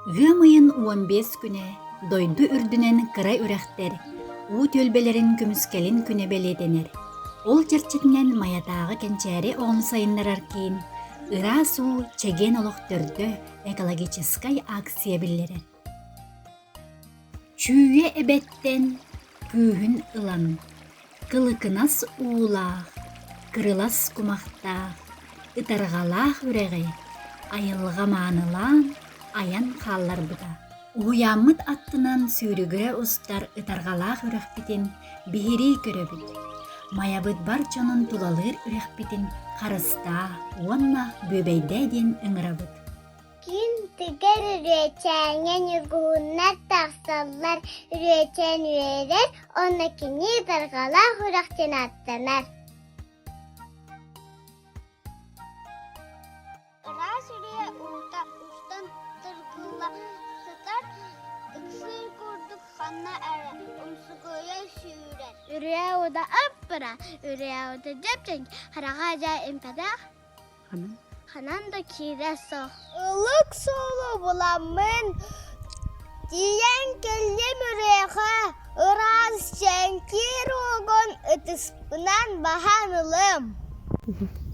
Ыам ыйын 15 күнэ дойду үрдүнэн кыра үрэхтэр уу түөлбэлэрин көмүскэлин күнэ бэлиэтэнэр. Ол чэрчитинэн Майатааҕы Кэнчээри оҕону сайыннарар киин «Ыраас уу, чэгиэн олох төрдө» экологическай акция биллэрэр. Чүүйэ эбэттэн күүһүн ылан, кылыкынас уулаах, кырылас кумахтаах, ытарҕалаах үрэҕи айылҕа маанылаан айан хаалларбыта. Уһуйааммыт аттынан сүүрүгүрэ устар ытарҕалаах үрэхпитин биһирии көрөбүт. Майабыт бар дьонун тулалыыр үрэхпитин харыстаа уонна бүөбэйдээ диэн ыҥырабыт. Күн тыгар үрүөчээҥҥэ ньургуһуннар тахсаллар, үрүөчээн үөрэр, онно кини ытарҕалаах үрэх диэн ааттанар. Ыраас үрүйэ уута устан тыргылла сытар, ыксыыр курдук ханна эрэ умсугуйа сүүрэр. Үрүйэ уута ып-ыра, үрүйэ уута дьэп-дьэҥкир, хараҕа дьэ импэтэх, Ханан да киирэ суох. Ылык суолу буламмын, тиийэн кэллим үрэххэ, ыраас чэҥкиир уугун ытыспынан баһан ылым.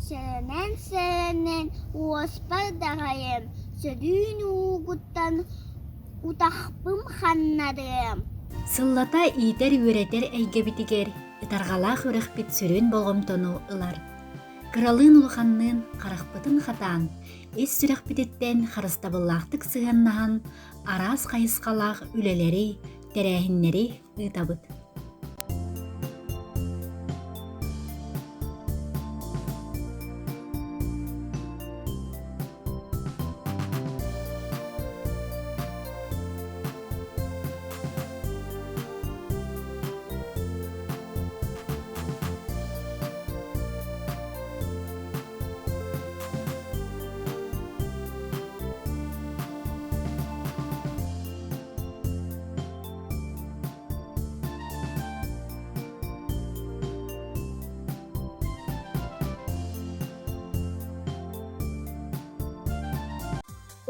Сэрэнэн-сэрэнэн уоспар даҕайым, сөрүүн уугуттан утахпын ханнарыам. Сыллата иитэр-үөрэтэр эйгэбитигэр ытарҕалаах үрэхпит сүрүн болҕомтону ылар. Кыралыын-улаханныын харахпытын хатаан, ис сүрэхпититтэн харыстабыллаахтык сыһыаннаһан, араас хайысхалаах үлэлэри, тэрээһиннэри ыытабыт.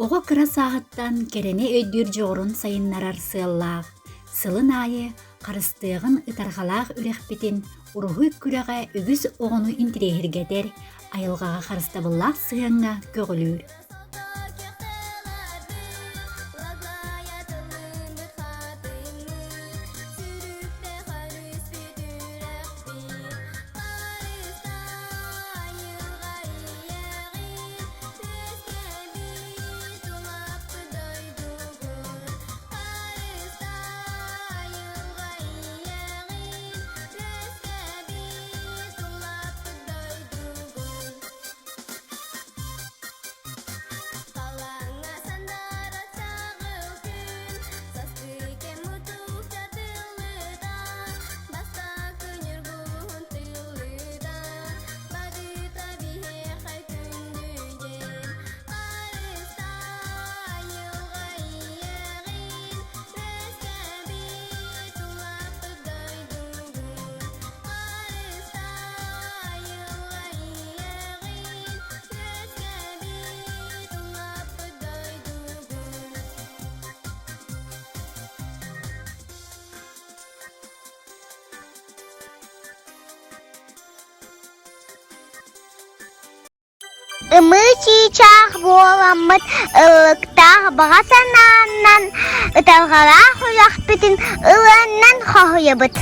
Оҕо кыра сааһыттан кэрэни өйдүүр дьоҕурун сайыннарар сыаллаах, сылын аайы харыстыаҕын ытарҕалаах үрэхпитин уруһуй күрэҕэ үгүс оҕону интириэһиргэтэр, айылҕаҕа харыстабыллаах сыһыаҥҥа көҕүлүүр. Ымыы чыычаах буоламмыт ыллыктаах баҕа санаанан ытарҕалаах үрэхпитин ылыаннан хоһуйабыт.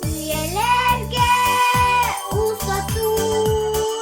Үйэлэргэ устатуу.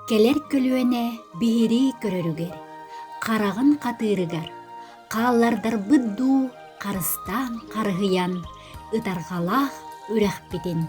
Кэлэр көлүөнэ биһирии көрөрүгэр, хараҕын хатыырыгар, хааллардарбыт дуу харыстаан харыһыйан ытарҕалаах үрэхпитин.